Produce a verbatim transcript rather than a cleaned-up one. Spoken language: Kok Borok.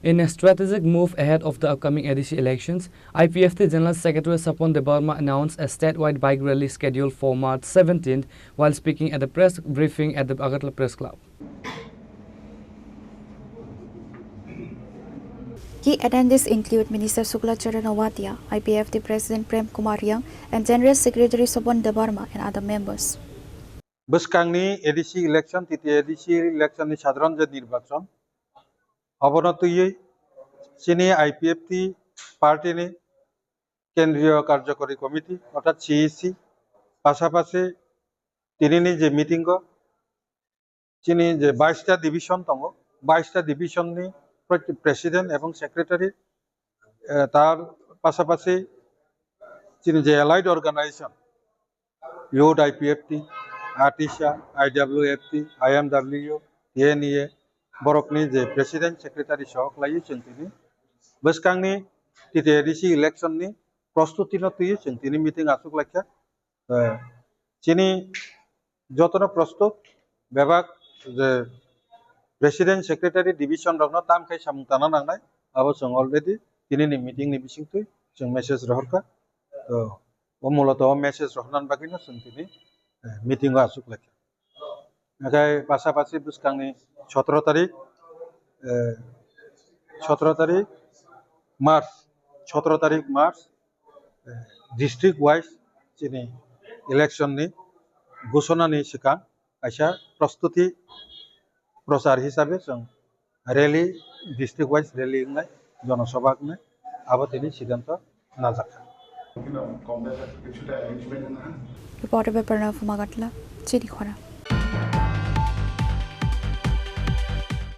In a strategic move ahead of the upcoming A D C elections, I P F T General Secretary Sapon Debbarma announced a statewide bike rally scheduled for March seventeenth while speaking at a press briefing at the Agartala Press Club. Key attendees include Minister Shukla Charan Noatia, I P F T President Prem Kumar Riang, and General Secretary Sapon Debbarma and other members. Bwskangni A D C election, T T A D C election ni sadharan je nirbachon, abono twiwi chini I P F T party ni Kendriya Karjakari Committee, orthat C E C, pasapasi tinini je meeting o, chini je baista division tongo, baista division ni pre-, president ebong secretary, eh, tar pasapasi chini je allied organization, Youth I P F T, ATISA, I W F T, I M W, T N E A, borokni je president secretary sohok laiwi chwng tini bwskangni T T A D C election ni prostuti no twiwi chwng tini meeting aswk laikha. Eh, chini jotono prostut bebak je president secretary division rokno tam khai samung tana nangnai, abo chwng already tinini meeting ni bisingtwi chwng message rohorkha. To, o muloto o message rohornani bagwino chwng tini, eh, meeting o aswk laikha. Hingkhe pasapasi bwskangni sotoro tarik, eh, sotoro tarik March, sotoro tarik March, eh, district wise chini election ni ghosona ni swkang kaisa prostuti prochar hisabe chwng rally, district wise rally wngnai, jonosabha wngnai, abo tini siddhanto najakha. Reporter by Pranav Magatla, Chini Khora.